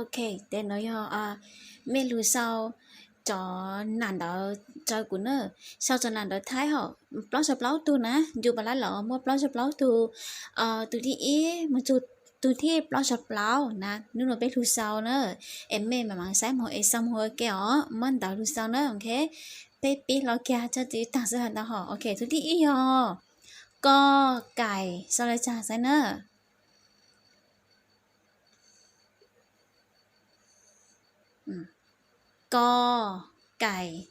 Ok, tes nuav yog mej lug sau cov nam ntawv raws kuv na, sau cov nam ntawv Thaib hov, plaub caug plaub tug na, yus pab lab los muaj plaub caug plaub tug, tug thib ib mus txug tug thib plaub caug plaub na, nub nua peb lug sau na, es mej mam mam saib moog es sau moog ua ke os, muab ntawv lug sau na, ok. Peb pib hlo kiag tso txim taag xwb has ntau hov. Ok, tug thib ib yog ko kais, sau le caag saib na. Ko kais,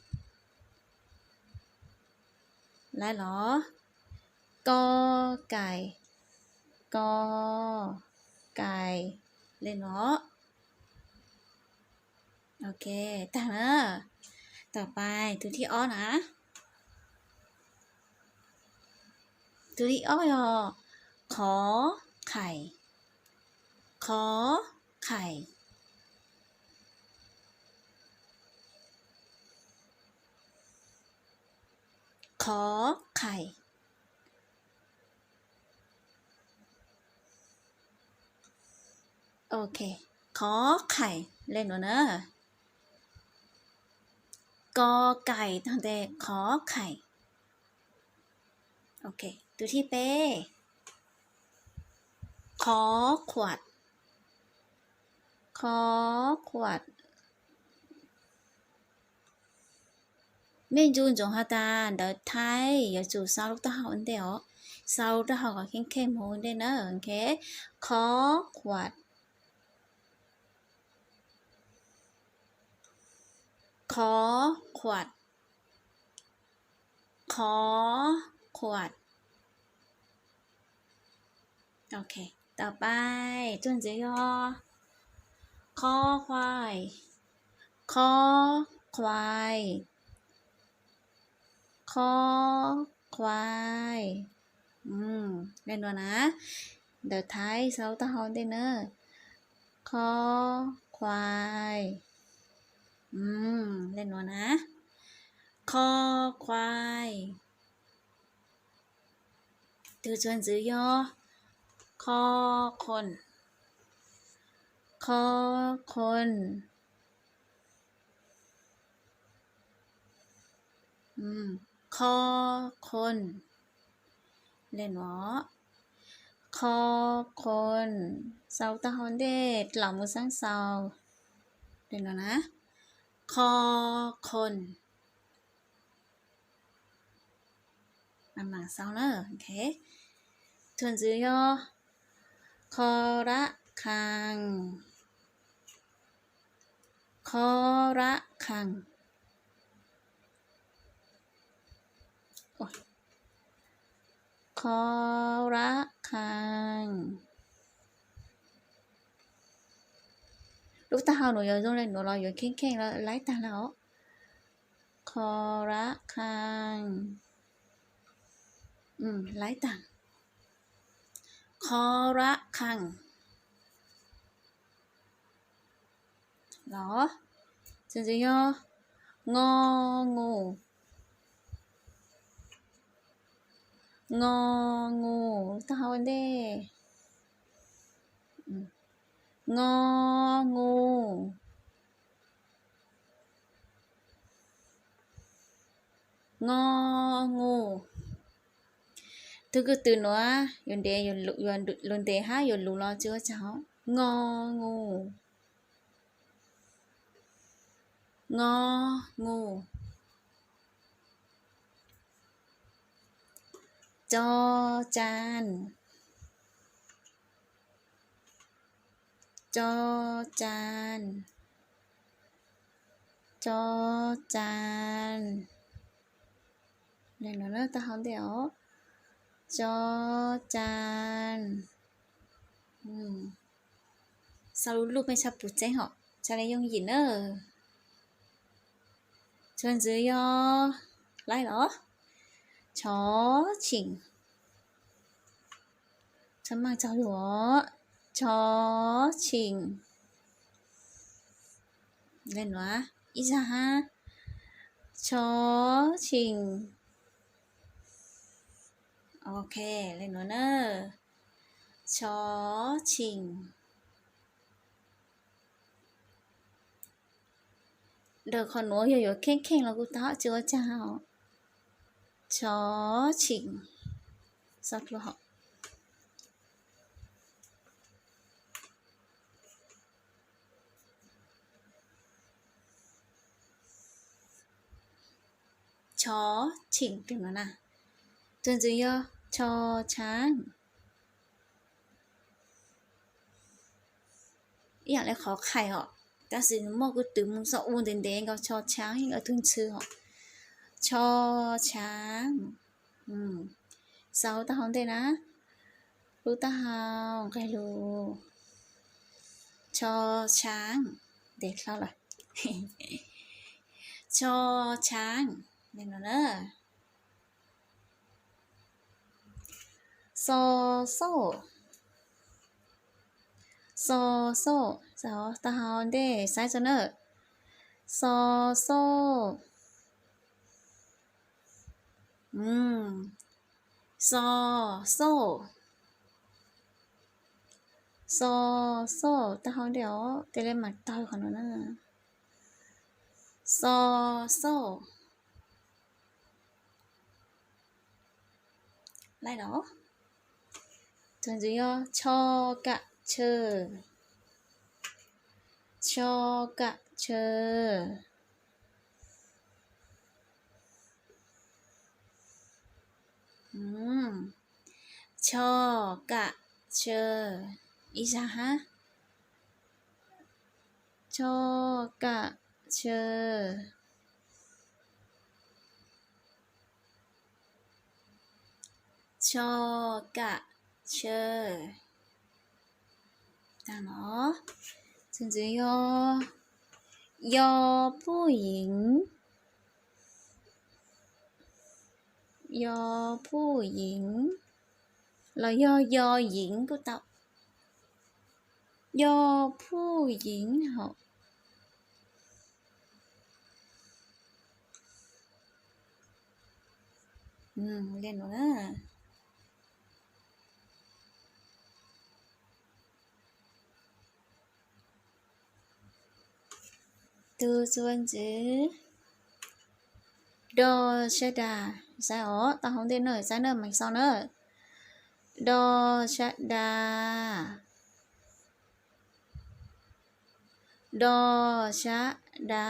lawv los, ko kais, ko kais, le nuav. Ok, taag na. Tom pais tug thib ob na. Tug thib ob yog qhov qhais, qhov qhais, qhov qhais. Ok, qhov qhais le nuav na. Ko kais taag tes qhov qhais. Ok, tug thib peb, qhov qhuas, qhov qhuas. Mej ncu ntsoov has tas ntawv Thaib yuav tsum sau lub taub hau ua ntej os, sau lub taub hau kom kheej kheej moog ua ntej na. Ok, qhov qhuas, qhov qhuas, qhov qhuas. Ok, tom pais tug ntxiv yog qhov qhuais, qhov qhuais, qhov qhuais. Le nuav na, ntawv Thaib sau lub taub hau ua ntej na. Qhov qhuais. Le nuav na, qhov qhuais. Tug txuas ntxiv yog qhov qhos, qhov qhos, qhov qhos. Le nuav, qhov qhos. Sau taub hau ua ntej, dlaus mus xaab sau. Le nuav na, qhov qhos. Mam mam sau na. Txuas ntxiv yog qhov rab qhaas, qhov rab qhaas, qhov rab qhaas. Lub taub hau nuav yuav zoo le nuav los yuav kheej kheej lawm, laib taag lawm os. Qhov rab qhaas, laib taag. Qhov rab qhaas. Los, txuas ntxiv yog ngo ngus, ngo ngus, taub hau ua ntej, ngo ngus, ngo ngus. Tug kwv tw nuav yuav ntev, yuav lug ntev hab yuav lug los tsi ua tsaug. Ngo ngus, ngo ngus. Co caa, co caa, co caa. Le nuav na, taub hau ua ntej os. Co caa. Sau lub lub mej tshaj puv tseeb hom, txhaj le yooj yim na. Txuas ntxiv yog, laib los, chov cheem. Txhaj maaj txaug lug os, chov cheem. Le nuav ib zag hab, chov cheem. Ok, le nuav na, chov cheem. Daws qhov nuav yog yuav kheej kheej los kuj tau, tsis ua cas os. Chó chim. Xov dlua hom. Chó chim no na. Tug ntxiv yog chó chám. Ib yam li qhov khais os, tab sis muaj kuj twv mus xav ua ntev ntev nkaus, chó chám yeej ua tug ntxhw os. Chó chám. Xav taub hau ntej na. Lub taub hau nqeg lug. Chó chám. Ntev dlhau lawm. Chó chám. Li no na. Xo xauj. Xo xauj. Xav taub hau ntej saib tso na. Xo xauj. Xo xauj. Xo xauj, taub hau ntej os, tej li mas tawg qhov no na. Xo xauj. Laij los. Tug ntxiv yog chó kam chaw. Chó kam chaw. Chó kam chaw. Ib zag hab. Chó kam chaw. Chó kam chaw. Tag no, tug ntxiv yog, yog puj yeev. Yog puj yeev los yog yog yeev kuj tau. Yog puj yeev hom. Li no na. Tug txuas ntxiv, do sab da. Saib os, taub hau ntej na, saib na, meem xaus na. Do sab da. Do sab da.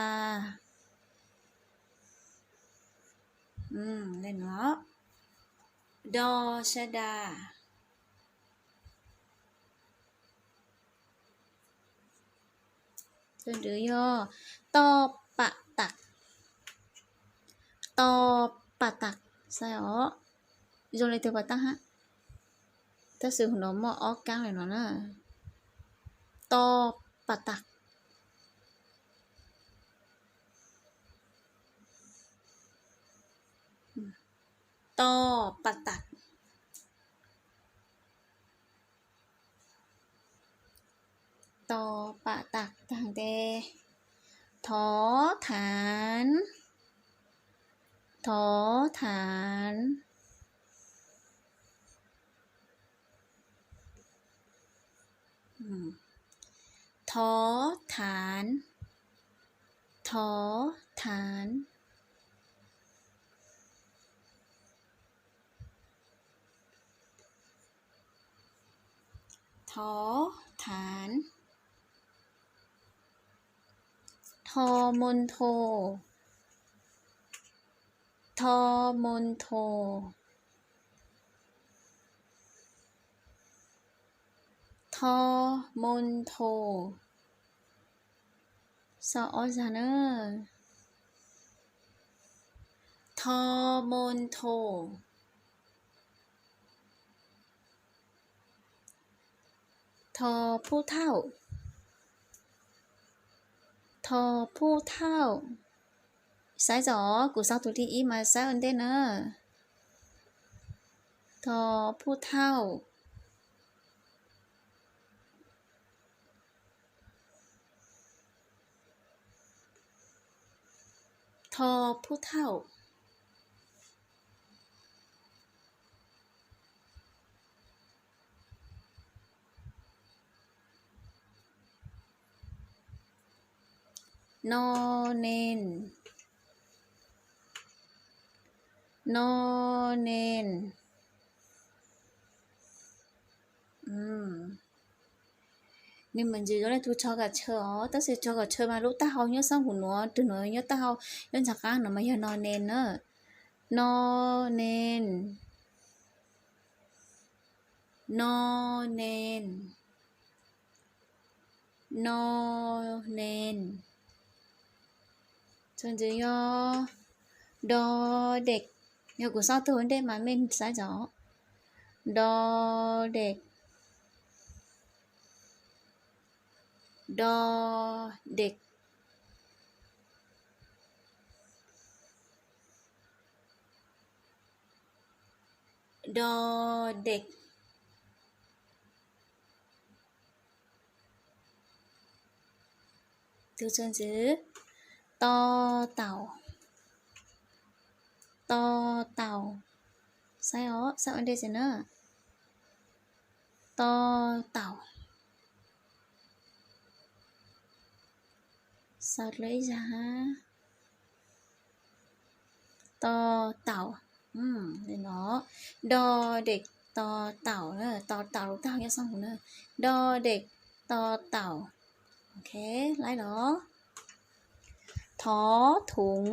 Li no, do sab da. Txuas ntxiv yog to pam tam. To pam tam, saib os, zoo li twg pas tag hab, tab sis hauv no muaj ob kaab li no na. To pam tam. To pam tam. To pam tam tag ntes. Thov than. Thov than. Thov than. Thov than. Thov than. Tho mon tho. Tho mon tho. Tho mon tho. Xaus ob zag na. Tho mon tho. Tho phuj thauj. Tho phuj thauj. Saib tso, kuv xaus tus thib ib mas saib ua ntej na. Tho phuj thauj. Tho phuj thauj. No name. No name. Nws mam ntsis zoo li tus tsho kom chaw os, tab sis tsho kom chaw mas lub taub hau nyob sab hauv nuav, tus nuav nyob taub hau, nyob ntxhov qab no mas yog no name na. No name. No name. No name. Txuas ntxiv yog do dek. Yog kuv xa tug ua ntej mas mej saib tso. Do dek. Do dek. Do dek. Txuas ntxiv, to taum. To taum. Saib os, saib ua ntej xwb na. To taum. Xav dlua ib zag hab. To taum. Do dek to taum, to taum lub taub hau nyob sab hauv na. Do dek to taum. Ok, laib los. Thov thum.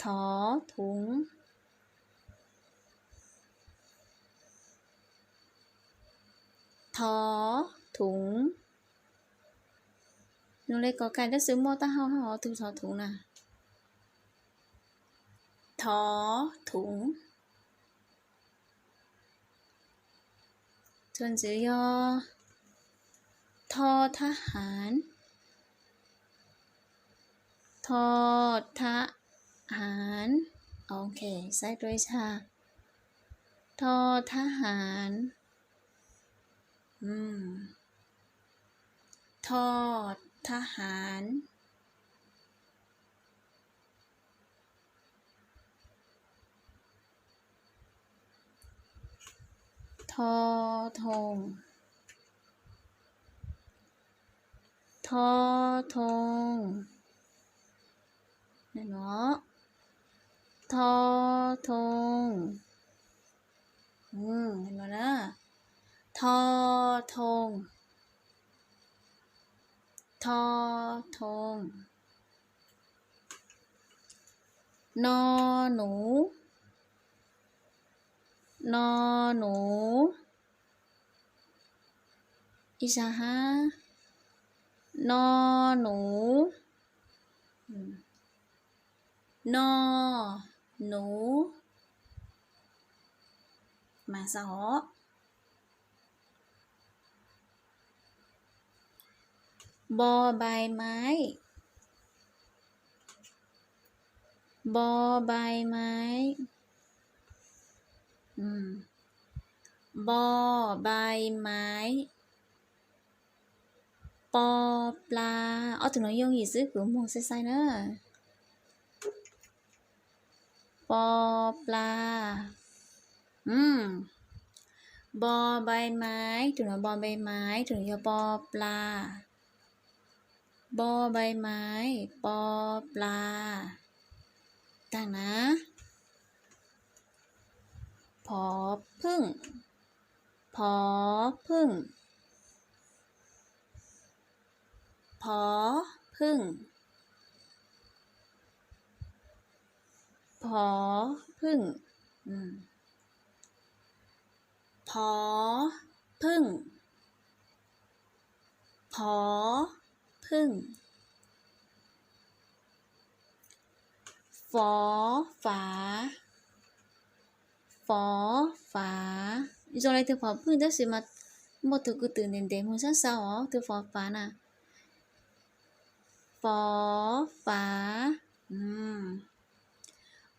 Thov thum. Thov thum. Nws le kov kais tab sis muaj taub hau hauv tug thov thum na. Thov thum. Txuas ntxiv yog tho thab hav. Tho thab hav. Ok, saib dua ib zag. Tho thab hav. Tho thab hav. Tho thoo. Tho thoo. Tho thoo. Tho thoo. Tho thoo. No nus. No nus. Ib zag hab. No nus. No nus. Mas xav os. Npo npai maib. Npo npai maib. Npo npai maib. Npo pla. Ob tug no yooj yim xwb, kuv moog xaib xaib na. Npo pla. Npo npai maib, tug no npo npai maib, tug no yog npo pla. Npo npai maib, npo pla. Taag na. Phov phooj. Phov phooj. Phov phooj. Phov phooj. Phov phooj. Phov phooj. Fov fav. Fov fav. Zoo le tug phov phooj tab sis mas muaj tug kwv twm ntev ntev moog sab sau os, tug fov fav na. Fov fav.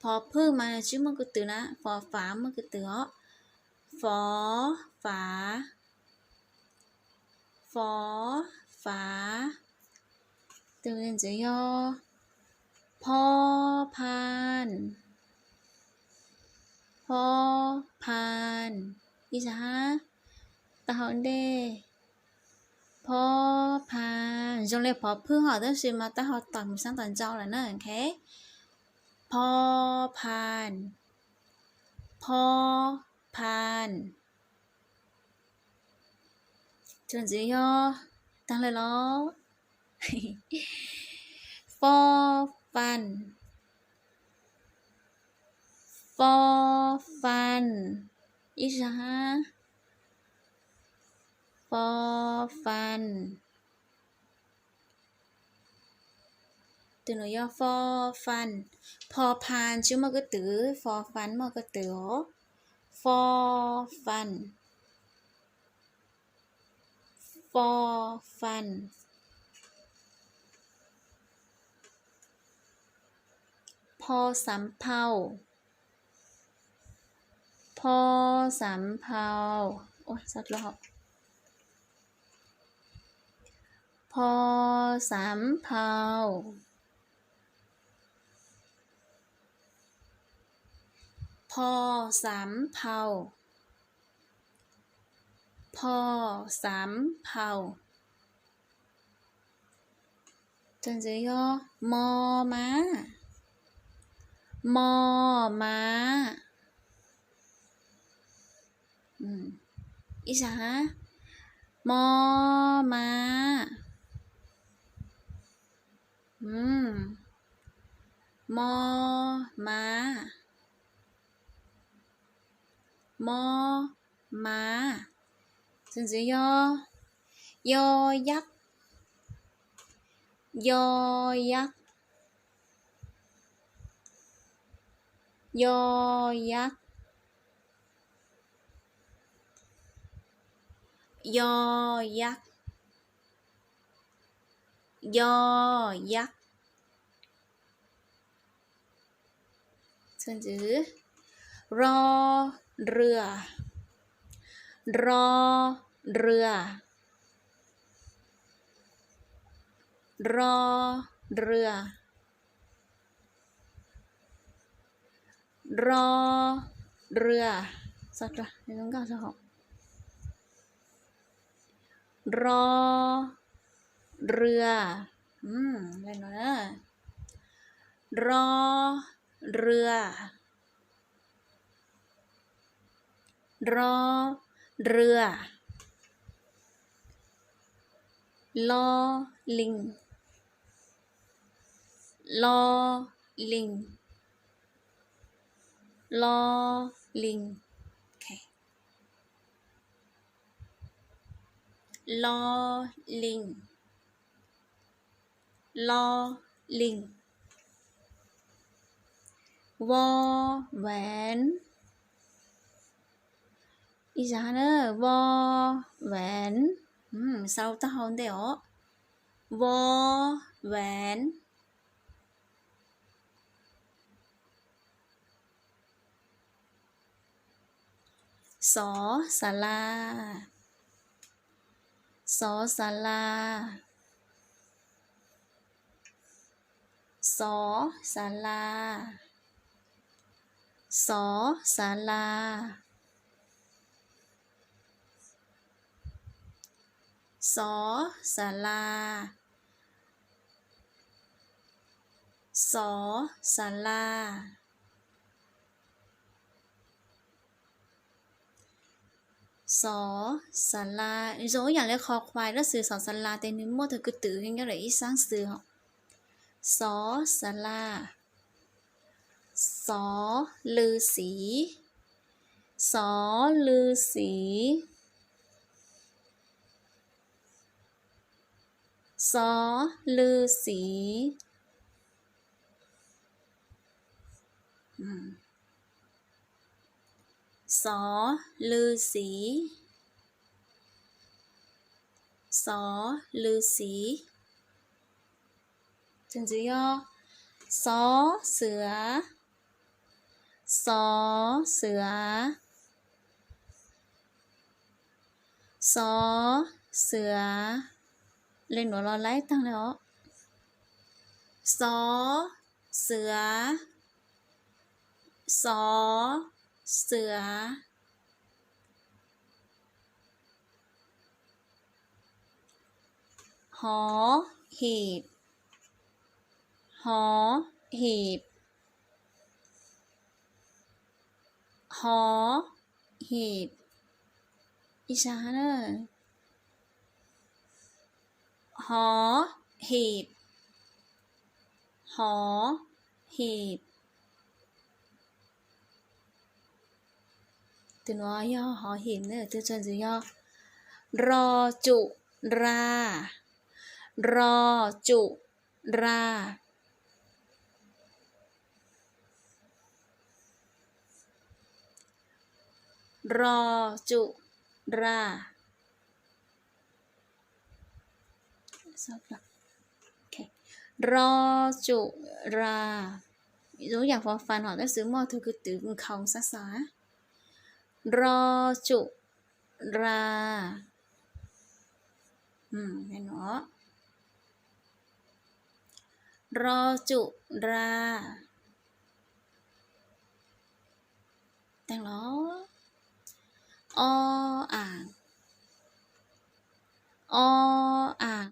Phov phooj mas tsis muaj kwv twm na, fov fav muaj kwv twm os. Fov fav. Fov fav. Tug ntxiv yog pho phan. Pho phan. Ib zag hab. Taag hauv ntej. Pho phan. Zoo li pov phwj hos tab sis mas tab ho tom mus xaab tom ntau lawm na. Pho phan, pho phan. Txuas ntxiv yog, taag le los, fo fan, fo fan. Ib zag hab, fo fan. Tug nuav yog fo fan, pho phan tsi muaj kwv twm, fo fan muaj kwv twm os. Fo fan, fo fan. Pho xaav phau, pho xaav phau, pho xaav phau, pho xaav phau, pho xaav phau. Txuas ntxiv yog mo mab, mo mab. Ib zag hab, mo mab, mo mab, mo mab. Txuas ntxiv yog yo yab, yo yab, yo yab, yo yab, yo yab. Txuas ntxiv, ro rua, ro rua, ro rua, ro rua, ro rua, ro rua, ro rua, lo lin, lo lin, lo lin, lo lin, lo lin. Vo ven, ib zag na, vo ven, sau taub hau ntej os, vo ven. Xov xa la, xov xa la, xov xa la, xov xa la, xov xa la, xov xa la. Xov xa la zoo ib yam li kho khuais tab sis xov xa la tes nws muaj tug kwv twm nyob rau ib xaab xwb os. Xov xa la, xov lw xiv, xov lw xiv, xov lw xiv, xov lw xiv, xov lw xiv. Txuas ntxiv yog xov xwm, xov xwm, xov xwm. Le nuav los laib taag le os. Xov xwm, xov xwm. Hov hip, ho, hip, ho, hip. Ib sab na, ho, hip, ho, hip. Tus nuav yog ho hip na, tus tsawg ntxwv yog ro, tsum, ra, ro, tsum, ra, ro, tsum, ra, ro, tsum, ra. Zoo yam fo fas no tab sis muaj tug kwv twv nkhaus xav xav. Ro, tsum, ra, ro, tsum, ra. Teeb los, o, a, o,